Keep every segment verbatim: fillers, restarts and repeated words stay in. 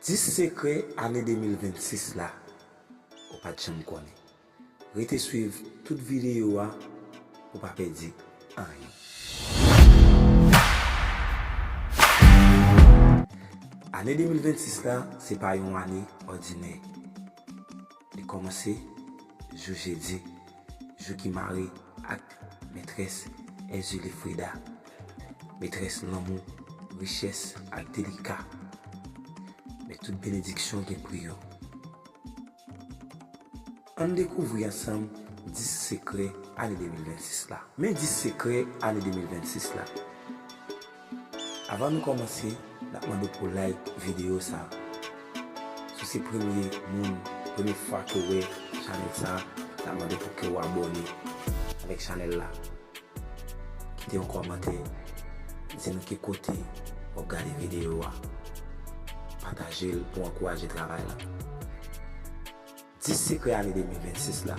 Dis sekrè ane de mil vennsis la ou pa t janm konnen. Rete swiv tout videyo a pou w pa pèdi anyen. Ane de mil vennsis la, se pa yon ane òdinè. Li kòmanse jou jedi, jou ki mare ak Metrès Èzili Freda, metrès lanmou, richès ak delika. Men tout benediksyon gen pri yo. Ann dekouvri ansanm dis sekrè ane de mil vennsis la. Men dis sekrè ane de mil vennsis la. Avan nou kòmanse, n ap mande w pou w like videyo sa. Si w se premye moun, premye fwa ke w wè chanèl sa, n ap mande w pou ke w abòne avèk chanèl la. Kite yon kòmantè, di nou ki kote w ap gade videyo a. Pataje l pou w ankouraje travay la. Dis sekrè ane de mil vennsis la.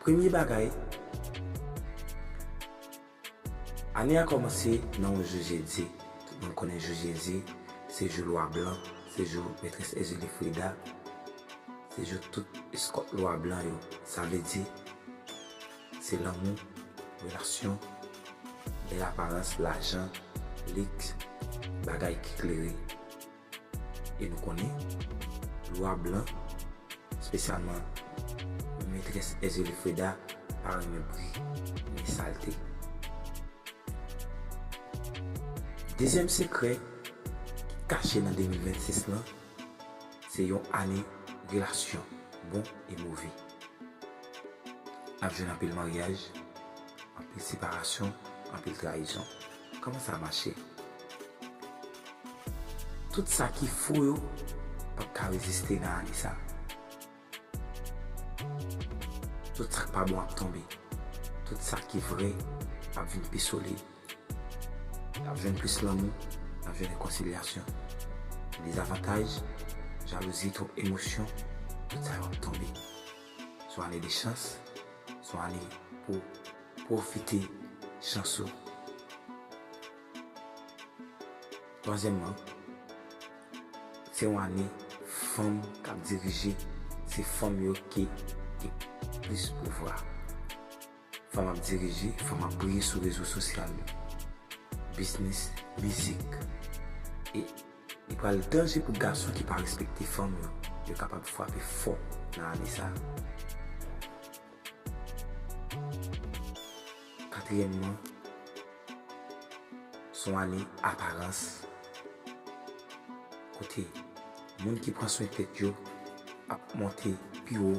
Premye bagay, ane a kòmanse nan yon jou jedi. Tout moun konnen jou jedi, se jou lwa blan, se jou Metrès Èzili Freda, se jou tout eskòt lwa blan yo. Sa vle di, se lanmou, relasyon, bèl aparans, lajan, liks, bagay ki klere. E nou konnen, lwa blan, espesyalman Metrès Èzili Freda, pa renmen bri ni salte. Dezyèm sekrè ki kache nan de mil vennsis lan, se yon ane relasyon, bon e move. N ap jwenn anpil maryaj, anpil separasyon, anpil trayizon. Kòman sa mache? Tout sa ki fo yo p ap ka reziste nan ane sa. Tout sa k pa bon ap tonbe. Tout sa ki vrè ap vin pi solid. N ap jwenn plis lanmou, n ap jwenn rekonsilyasyon. Dezavantaj, jalouzi, twòp emosyon, tout sa yo ap tonbe. Se yon ane de chans, se yon ane pou pwofite chans ou. Twazyèmman, se yon ane fanm k ap dirije, se fanm yo ki gen plis pouvwa. Fanm ap dirije, fanm ap briye sou rezo sosyal yo, biznis, mizik. E li pral danje pou gason ki pa respekte fanm yo. Yo kapab frape fò nan ane sa a. Katriyèmman, se yon ane aparans. Kote moun ki pran swen tèt yo ap monte pi wo,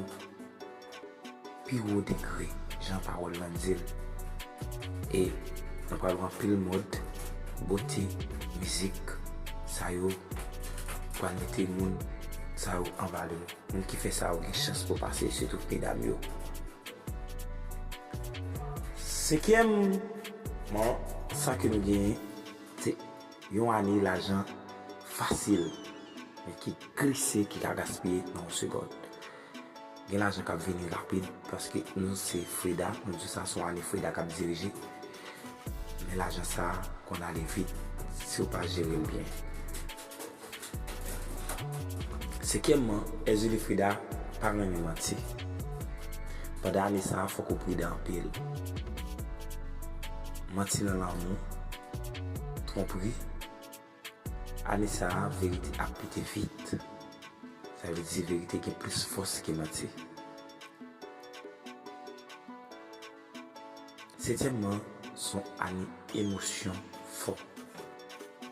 pi wo degre, jan pawòl lan di l. E nou pral wè anpil mòd, bote, mizik, sa yo pral mete moun sa yo an valè. Moun ki fè sa yo gen chans pou pase, sitou medam yo. Senkyèmman, sa ke nou genyen, se yon ane lajan fasil, men ki glise, ki ka gaspiye nan yon segonn. Gen lajan k ap vini rapid, paske nou se Freda, nou di sa se yon ane Freda k ap dirije. Men lajan sa a konn ale vit, si w pa jere l byen. Senkyèmman, Èzili Freda pa renmen manti. Pandan ane sa a, fòk ou pridan anpil. Manti nan lanmou, twonpri, ane sa a, verite ap pete vit. Sa vle di verite gen plis fòs ke manti. Setyèmman, se yon ane emosyon fò.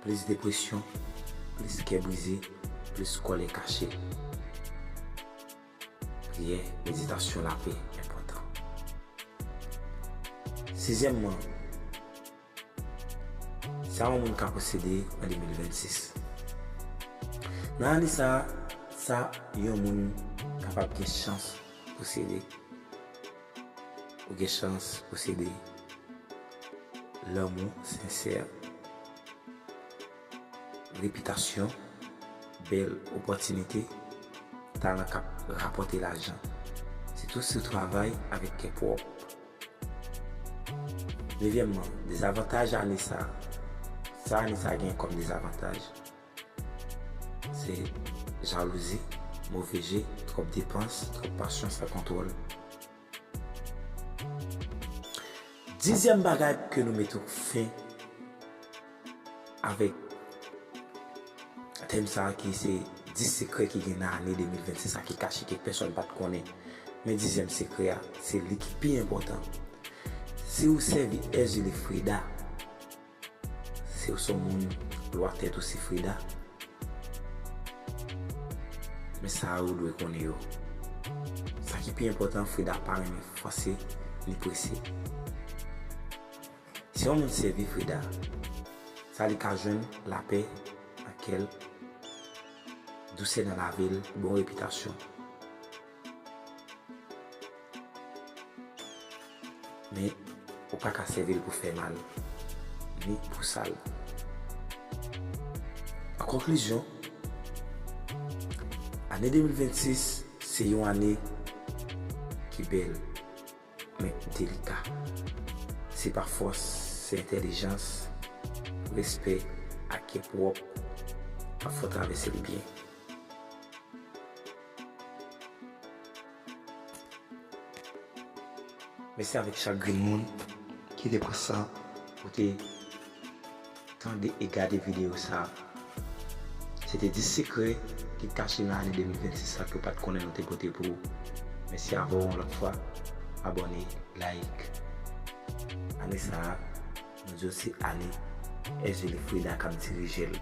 Plis depresyon, plis kè brize, plis kòlè kache. Priyè, meditasyon, lapè enpòtan. Sizyèmman, sa yon moun ka posede an de mil vennsis. Nan ane sa a, sa yon moun kapab gen chans posede. Ou gen chans posede lanmou sensè, repitasyon, bèl opòtinite, talan k ap rapòte lajan. Sitou si w travay avèk kè pwòp. Nevyèmman, dezavantaj ane sa a. Sa ane sa a gen kòm dezavantaj. Se jalouzi, move je, twòp depans, twòp pasyon san kontwòl. Dizyèm bagay ke nou mete fen avèk tèm sa a ki se dis sekrè ki gen nan ane de mil vennsis la ki kache ke pèsòn pa t konnen. Men dizyèm sekrè a, se li ki pi enpòtan. Si w sèvi Èzili Freda, si w se yon moun lwa tèt ou se Freda, men sa yo ou dwe konnen yo. Sa ki pi enpòtan, Freda pa renmen fòse ni prese. Si yon moun sèvi Freda, sa li ka jwenn lapè nan kè l, dousè nan lavi l, bon repitasyon. Men, ou pa ka sèvi l pou fè mal, ni pou sal. An konklizyon, ane de mil vennsis se yon ane ki bèl, men delika. Se pa fòs, se entèlijans, respè ak kè pwòp k ap fè w travèse l byen. Mèsi avèk chak grenn moun ki te pran san pou te tande e gade videyo sa a. Se te dis sekrè ki kache nan ane de mil vennsis la ke w pa t konnen nou te pote pou ou. Mèsi avè w yon lòt fwa. Abòne, like. Ane sa a, nou di w se ane Èzili Freda k ap dirije l.